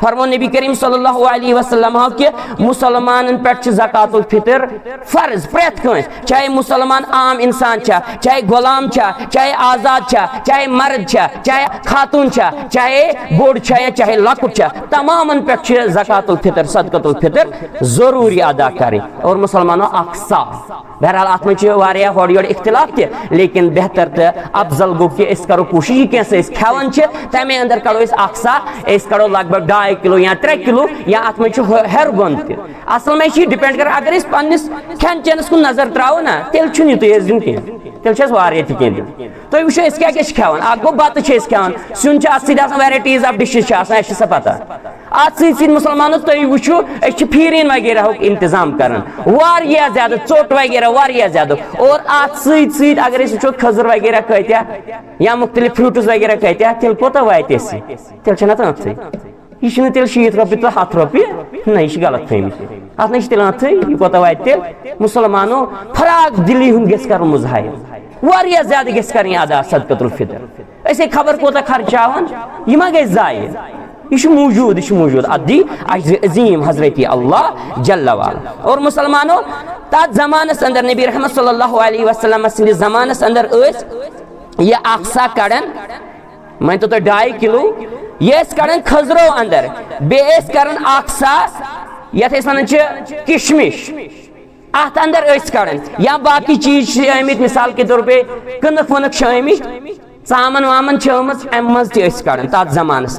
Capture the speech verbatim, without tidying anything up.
فرمو نبی کریم صلی اللہ علیہ وسلم ہو کہ مسلمانن پٮ۪ٹھ چھِ زکات الفطر فرض پرٛٮ۪تھ کٲنٛسہِ، چاہے مسلمان عام انسان چھا، چاہے غلام چھا، چاہے آزاد چھا، چاہے مرد چھا، چاہے خاتون چھا، چاہے بوٚڑ چھا یا چاہے لۄکُٹ چھا، تمامن پٮ۪ٹھ چھِ زکات الفطر، صدقۃ الفطر ضروری ادا کرٕنۍ۔ اور مسلمانو اکھ سا، بہرحال اتھ منٛز چھِ واریاہ ہورٕ یورٕ اختلاف تہِ، لیکن بہتر تہٕ افضل گوٚو کہِ أسۍ کرو کوٗشِش یہِ کینٛہہ سا أسۍ کھٮ۪وان چھِ تمے اندر کڑو أسۍ اکھ سا، أسۍ کڑو لگ بگ ڈاے کلو یا ترٛےٚ کلو، یا اتھ منٛز چھُ ہُہ-، ہٮ۪رٕ بۄن تہِ۔ اصل منٛز چھِ یہِ ڈپینڈ کران، اگر أسۍ پننِس کھٮ۪ن چٮ۪نس کُن نظر تراوو نا، تیٚلہِ چھُنہٕ یہِ تُہۍ اَسہِ دیُن کینٛہہ، تیٚلہِ چھِ اَسہِ واریاہ تہِ کینٛہہ دیُن۔ تُہۍ وٕچھِو أسۍ کیٛاہ کیٛاہ چھِ کھٮ۪وان، اکھ گوٚو بتہٕ چھِ أسۍ کھٮ۪وان، سیُن چھُ اتھ سۭتۍ آسان، varieties of dishes چھِ آسان، اَسہِ چھِ سۄ پتہ۔ اتھ سۭتۍ سۭتۍ مسلمانو تُہۍ وٕچھِو أسۍ چھِ پھیٖرِن وغیرہ ہُک انتظام کران، واریاہ زیادٕ ژوٚٹ وغیرہ واریاہ زیادٕ، اور اتھ سۭتۍ سۭتۍ اگر أسۍ وٕچھو کھٔزٕر وغیرہ کۭتیاہ یا مختلف fruits وغیرہ کۭتیاہ، تیٚلہِ کوٗتاہ واتہِ اَسہِ؟ تیٚلہِ چھَنہٕ اتھ ٲنتھٕے۔ یہِ چھُنہٕ تیٚلہِ شیٖتھ رۄپیہِ تہٕ ہَتھ رۄپیہِ، نہ، یہِ چھِ غلط فہمی۔ اَتھ نہ چھِ تیٚلہِ ٲنتھٕے، یہِ کوٗتاہ واتہِ تیٚلہِ؟ مُسلمانو، فراخ دِلی ہُنٛد گژھِ کَرُن مظاہرٕ۔ واریاہ زیادٕ گژھِ کَرٕنۍ ادا صدقۃ الفطر۔ أسے خبر کوٗتاہ خرچاوان، یہِ ما گژھِ ضایع؟ یہِ چھُ موٗجوٗد، یہِ چھُ موٗجوٗد۔ اَتھ دی اجر عظیٖم حضرت اللہ جل وعلا۔ اور مُسلمانو، تَتھ زمانَس اندر، نبی رحمت صلی اللہ علیہ وسلم سٕنٛدِس زمانَس اندر ٲسۍ یہِ اکھ سا کڑان، مٲنۍ تو تُہۍ ڈاے کلو، یہِ ٲسۍ کڑان کھٔزرو اندر، بیٚیہِ ٲسۍ کران اکھ سا، یتھ أسۍ ونان چھِ کشمش، اتھ اندر ٲسۍ کڑان، یا باقی چیٖز چھِ آمٕتۍ، مثال کے طور پہ کٕنک ونک چھِ آمٕتۍ، ژامن وامن چھِ آمٕژ، امہِ منٛز تہِ ٲسۍ کڑان تتھ زمانس اندر۔